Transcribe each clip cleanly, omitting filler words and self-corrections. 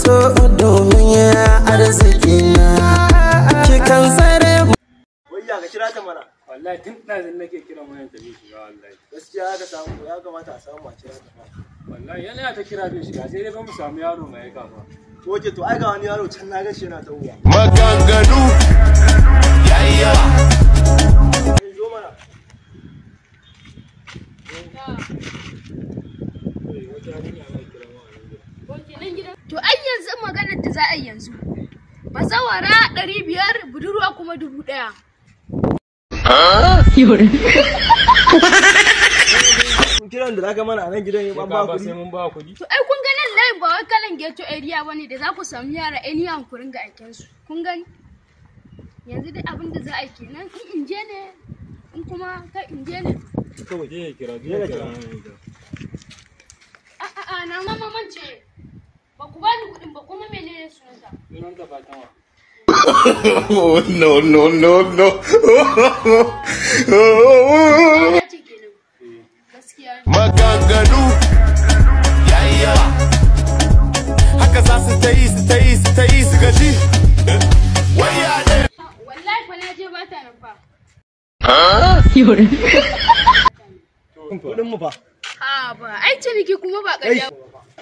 so domin ya arziki na kikan tsare. Wai ya ka kira ta mana? Wallahi tun ɗazun nake kiran wayan ta bai shiga wallahi. Gaskiya ka samu, ya kamata a samu a kira ta fa. Wallahi yana ta kira bai shiga, sai dai ba mu samu yaro mai aika ba. Oke, to ai ga wani yaro can na gashi yana tawowa. Maganganu yayi yawa. Zo mana. To ai yanzu maganar da za a yi yanzu. Bazawara 500, budurwa kuma 1000. Kiran da zaka mana a nan gidan Sai an ka ba ba sai kuɗi. mun ba kuɗi. To ai kun ga nan layin ba wai kalan ghetto area bane da za ku samu yara anyhow ku ringa aiken su. Kun gani? Yanzu dai abin da za a yi kenan, in je ne in kuma kai in je ne. Kawai. Je ya kira, je Je ya ka kira. kira. A a a na mama mance. Ba ku bani kuɗin ba, kuma menene sunanta? Sunan ta Fatima. Oh, no, no, no, no. Ya ce kenan. Gaskiya ne. Maganganu yayi yawa. Haka za su ta yi, su ta yi, su ta yi, su gaji. Waya ne. Wallahi fa na je ba ta nan fa. Kuɗin mu fa. A ba ai ciniki kuma ba ƙarya.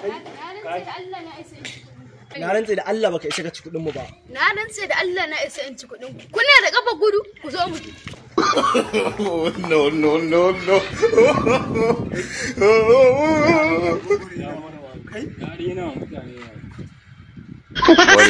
Na rantse da Allah na isa in ci kuɗin. Na rantse da Allah baka isa ka ci kuɗin mu ba. Na rantse da Allah na isa in ci kuɗin ku. Kuna da kafa gudu, ku zo mu je. Oh, no, no, no, no. Ya rena wa mutane wayo. Wai.